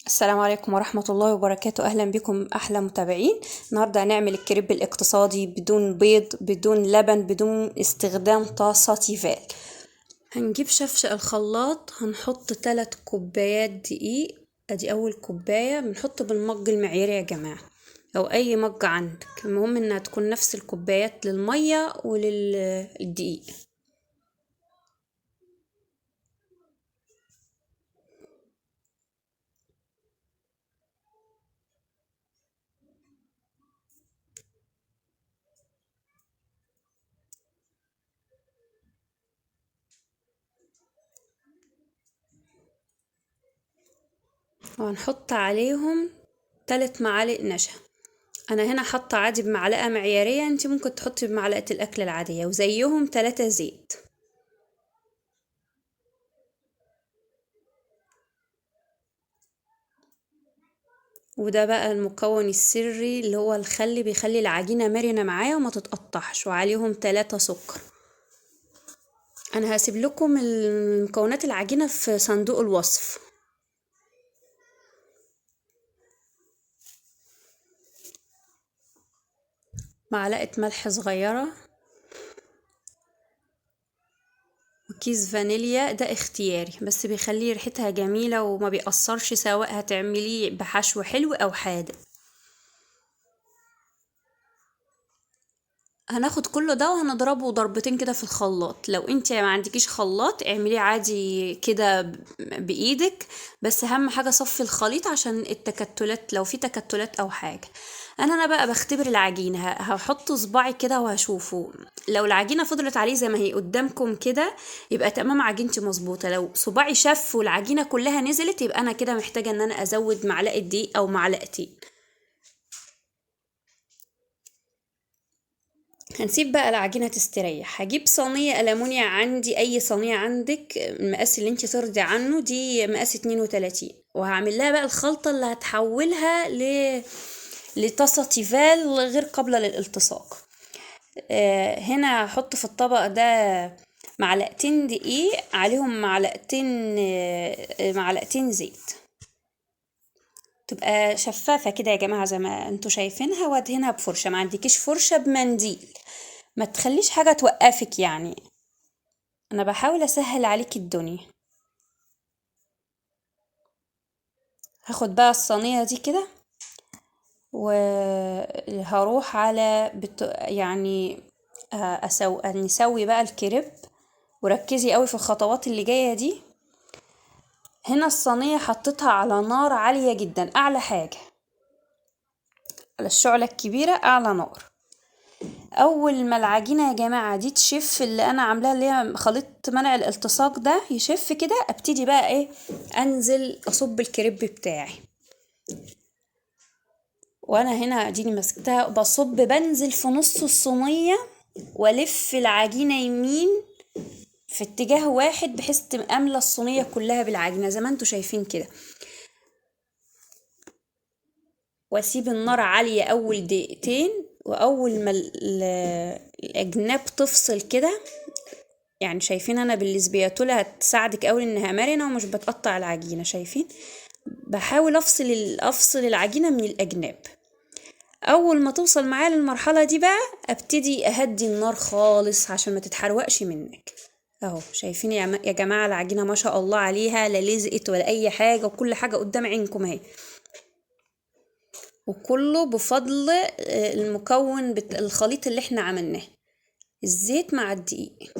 السلام عليكم ورحمة الله وبركاته. أهلا بكم أحلى متابعين. النهاردة هنعمل الكريب الاقتصادي بدون بيض، بدون لبن، بدون استخدام طاسة تيفال. هنجيب شفشق الخلاط، هنحط 3 كوبايات دقيق. ادي اول كوباية، بنحط بالمج المعياري يا جماعة او اي مج عندك، المهم انها تكون نفس الكوبايات للمية وللدقيق. وهنحط عليهم 3 معالق نشا. انا هنا حاطه عادي بمعلقه معياريه، انت ممكن تحطي بمعلقه الاكل العادية، وزيهم 3 زيت. وده بقى المكون السري اللي هو الخل، بيخلي العجينة مرنه معايا وما تتقطعش. وعليهم 3 سكر. انا هسيب لكم المكونات العجينة في صندوق الوصف. معلقة ملح صغيرة وكيس فانيليا، ده اختياري بس بيخلي ريحتها جميلة وما بيأثرش سواء هتعمليه بحشو حلو او حادق. هناخد كله ده وهنضربه ضربتين كده في الخلاط. لو انت ما عندكيش خلاط اعمليه عادي كده بايدك، بس اهم حاجة صفي الخليط عشان التكتلات لو في تكتلات او حاجة. انا بقى بختبر العجينة، هحط صباعي كده وهشوفه. لو العجينة فضلت عليه زي ما هي قدامكم كده يبقى تمام، عجينتي مظبوطة. لو صباعي شف والعجينه كلها نزلت يبقى انا كده محتاجه ان انا ازود معلقه دقيق او معلقتين. هنسيب بقى العجينة تستريح. هجيب صينية ألمونيا عندي، أي صينية عندك، المقاس اللي انت ترضي عنه، دي مقاس 32. وهعمل لها بقى الخلطة اللي هتحولها لطاسة تيفال غير قابلة للالتصاق. هنا هحط في الطبق ده معلقتين دقيق، عليهم معلقتين زيت، تبقى شفافة كده يا جماعة زي ما انتوا شايفينها. وادهنها بفرشة، ما عندكيش فرشة بمنديل، ما تخليش حاجة توقفك، يعني انا بحاول اسهل عليك الدنيا. هاخد بقى الصينية دي كده وهروح على يعني نسوي بقى الكريب. وركزي قوي في الخطوات اللي جاية دي. هنا الصينية حطيتها على نار عالية جدا، اعلى حاجة على الشعلة الكبيرة، اعلى نار. اول ما العجينة يا جماعة دي تشف، اللي انا عاملاها اللي هي خليط منع الالتصاق ده يشف كده، ابتدي بقى ايه، انزل اصب الكريب بتاعي. وانا هنا اديني مسكتها بصب، بنزل في نص الصينية والف العجينة يمين في اتجاه واحد بحيث تبقى املى الصينية كلها بالعجينه زي ما انتوا شايفين كده. واسيب النار عالية اول دقيقتين، واول ما الاجناب تفصل كده، يعني شايفين انا بالسبياتولا هتساعدك قوي انها مرنه ومش بتقطع العجينة. شايفين بحاول افصل العجينة من الاجناب. اول ما توصل معايا للمرحلة دي بقى ابتدي اهدي النار خالص عشان ما تتحرقش منك. اهو شايفين يا جماعة العجينة ما شاء الله عليها، لا لزقت ولا اي حاجة، وكل حاجة قدام عينكم اهي، وكله بفضل المكون الخليط اللي احنا عملناه، الزيت مع الدقيق.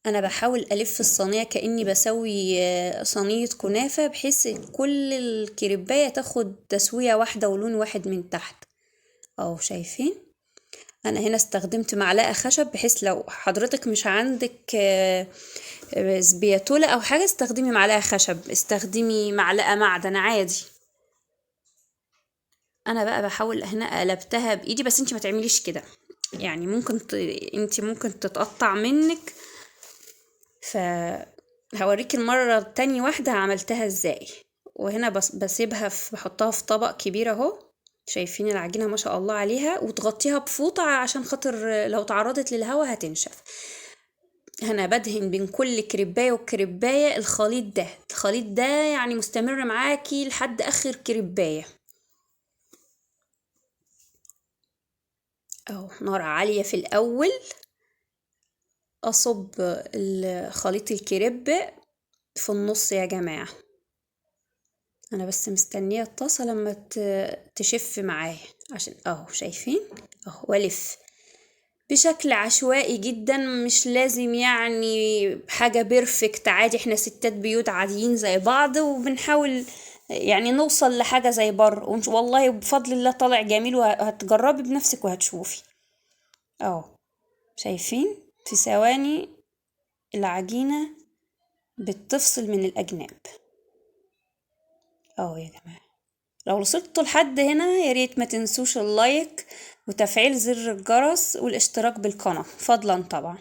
انا بحاول الف الصينية كاني بسوي صينية كنافه، بحيث كل الكريبايه تاخد تسويه واحدة ولون واحد من تحت. اهو شايفين انا هنا استخدمت معلقه خشب، بحيث لو حضرتك مش عندك سبياتولا او حاجة استخدمي معلقه خشب، استخدمي معلقه معدن عادي. انا بقى بحاول هنا قلبتها بايدي، بس انت ما تعمليش كده، يعني ممكن انت ممكن تتقطع منك. فهوريك المرة التانية واحدة عملتها ازاي. وهنا بسيبها بحطها في طبق كبير اهو، شايفين العجينة ما شاء الله عليها، وتغطيها بفوطه عشان خاطر لو تعرضت للهواء هتنشف. انا بدهن بين كل كريبايه وكريبايه الخليط ده، الخليط ده يعني مستمر معاكي لحد اخر كريبايه. اهو نار عالية في الاول، اصب خليط الكريب في النص يا جماعة. انا بس مستنيه الطاسه لما تشف معايا عشان اهو شايفين اهو، والف بشكل عشوائي جدا، مش لازم يعني حاجة perfect، عادي احنا ستات بيوت عاديين زي بعض وبنحاول يعني نوصل لحاجة زي بره، والله بفضل الله طالع جميل، وهتجربي بنفسك وهتشوفي. اهو شايفين في ثواني العجينة بتفصل من الاجناب اهو يا جماعة. لو وصلتوا لحد هنا يا ريت ما تنسوش ال like وتفعيل زر الجرس والاشتراك بالقناة فضلا طبعا.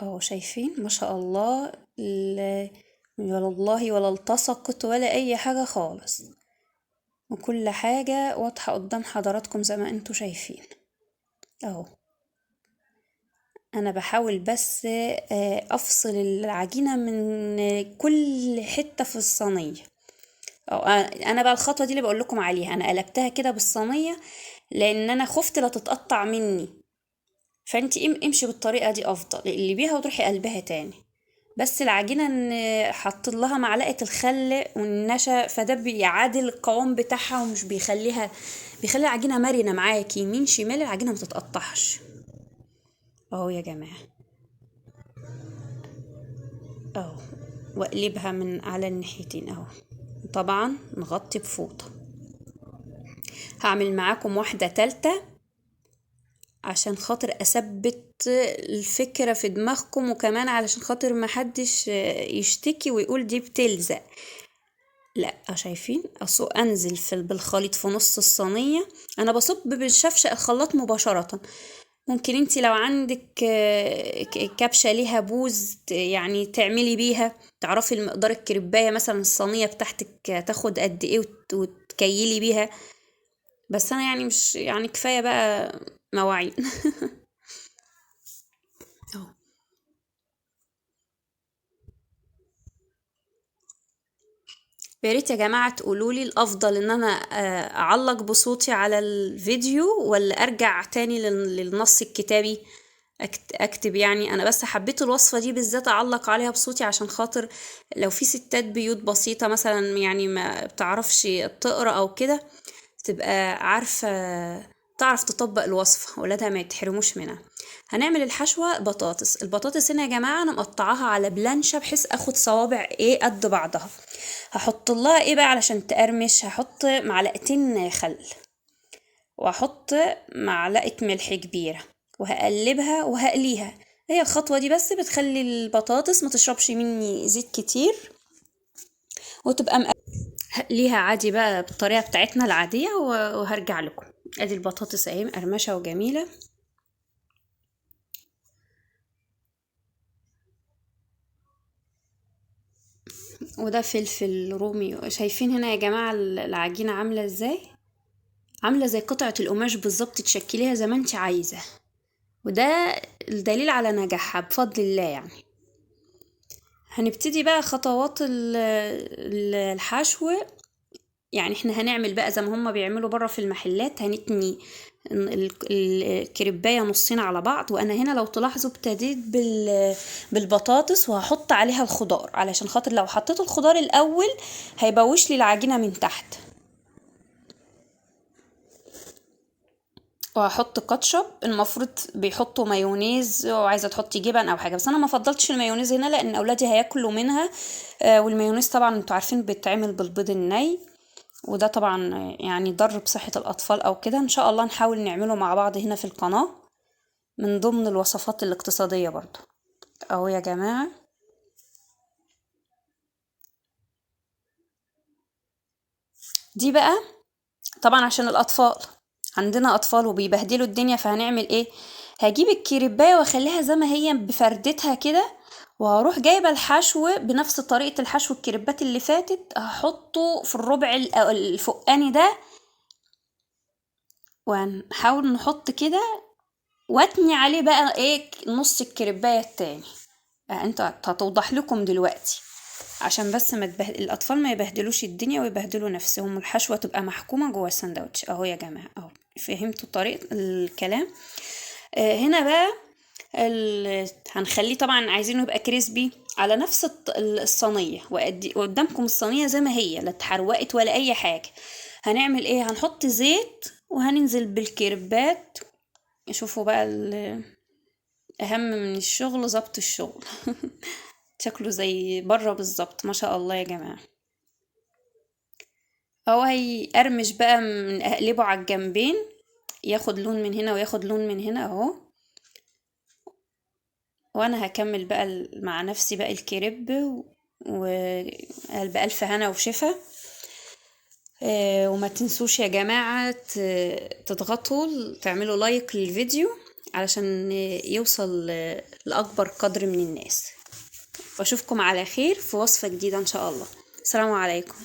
اهو شايفين ما شاء الله، والله ولا التصقت ولا اي حاجة خالص، وكل حاجة واضحة قدام حضراتكم زي ما انتوا شايفين اهو. انا بحاول بس افصل العجينة من كل حتة في الصينية. أو انا بقى الخطوة دي اللي بقول لكم عليها، انا قلبتها كده بالصينية لان انا خفت لا تتقطع مني، فانتي امشي بالطريقة دي افضل، اللي بيها وتروحي قلبها تاني. بس العجينة ان حطيت لها معلقة الخل والنشا، فده بيعادل القوام بتاعها ومش بيخليها، بيخلي العجينة مرنة معاكي يمين شمال، العجينة ما تتقطعش اهو يا جماعة اهو. واقلبها من على الناحيتين اهو، طبعا نغطي بفوطة. هعمل معاكم واحدة تالتة عشان خاطر اثبت الفكرة في دماغكم، وكمان علشان خاطر ما حدش يشتكي ويقول دي بتلزق. لا شايفين اصل انزل في بالخليط في نص الصينية، انا بصب بالشفشق الخلاط مباشرة. ممكن انتي لو عندك كبشة ليها بوز يعني تعملي بيها، تعرفي المقدار الكرباية مثلا الصينية بتاعتك تاخد قد ايه وتكيلي بيها، بس انا يعني مش يعني كفاية بقى مواعين. اهو يا ريت يا جماعة تقولولي الأفضل إن أنا أعلق بصوتي على الفيديو ولا أرجع تاني للنص الكتابي أكتب. يعني أنا بس حبيت الوصفة دي بالذات أعلق عليها بصوتي عشان خاطر لو في ستات بيوت بسيطة مثلا يعني ما بتعرفش تقرأ أو كده، تبقى عارفة تعرف تطبق الوصفة، ولادها ما يتحرموش منها. هنعمل الحشوة بطاطس. البطاطس هنا يا جماعة أنا مقطعاها على بلانشة بحيث أخد صوابع إيه قد بعضها. هحط لها إيه بقى علشان تقرمش؟ هحط معلقتين خل، وهحط معلقة ملح كبيرة، وهقلبها وهقليها. هي الخطوة دي بس بتخلي البطاطس ما تشربش مني زيت كتير وتبقى هقليها عادي بقى بالطريقة بتاعتنا العادية، وهرجع لكم. ادي البطاطس اهي مقرمشة وجميلة. وده فلفل رومي. شايفين هنا يا جماعة العجينة عاملة ازاي؟ عاملة زي قطعة القماش بالظبط، تشكليها زي ما انت عايزة، وده الدليل على نجاحها بفضل الله. يعني هنبتدي بقى خطوات الحشو. يعني احنا هنعمل بقى زي ما هما بيعملوا بره في المحلات، هنتني الكريبايه نصين على بعض. وانا هنا لو تلاحظوا ابتديت بالبطاطس وهحط عليها الخضار، علشان خاطر لو حطيت الخضار الاول هيبوش لي العجينة من تحت. وهحط كاتشب، المفروض بيحطوا مايونيز وعايزه تحطي جبن او حاجة، بس انا ما فضلتش المايونيز هنا لان اولادي هياكلوا منها. والمايونيز طبعا انتوا عارفين بيتعمل بالبيض الني، وده طبعا يعني ضر بصحة الأطفال أو كده. إن شاء الله نحاول نعمله مع بعض هنا في القناة من ضمن الوصفات الاقتصادية برضو. أهو يا جماعة دي بقى طبعا عشان الأطفال، عندنا أطفال وبيبهدلوا الدنيا، فهنعمل إيه؟ هجيب الكريباية وأخليها زي ما هي بفردتها كده، وهروح جايبه الحشو بنفس طريقه الحشو الكريبات اللي فاتت، هحطه في الربع الفوقاني ده، وهنحاول نحط كده واتني عليه بقى ايه نص الكريبايه التاني. انتوا هتوضح لكم دلوقتي عشان بس ما الاطفال ما يبهدلوش الدنيا ويبهدلوا نفسهم، والحشوه تبقى محكومة جوه السندوتش اهو يا جماعة اهو. فهمتوا طريقه الكلام؟ هنا بقى هنخليه طبعا عايزينه يبقى crispy على نفس الصينية، وقدامكم الصينية زي ما هي، لا اتحروقت ولا اي حاجة. هنعمل ايه؟ هنحط زيت وهننزل بالكريبات. شوفوا بقى اهم من الشغل ظبط الشغل. شكله زي بره بالظبط ما شاء الله يا جماعة. اهو هيقرمش بقى، من اقلبه على الجنبين، ياخد لون من هنا وياخد لون من هنا اهو. وانا هكمل بقى مع نفسي بقى الكريب، وبألف هنا وشفا. وما تنسوش يا جماعة تضغطوا تعملوا لايك للفيديو علشان يوصل لأكبر قدر من الناس. واشوفكم على خير في وصفة جديدة ان شاء الله. السلام عليكم.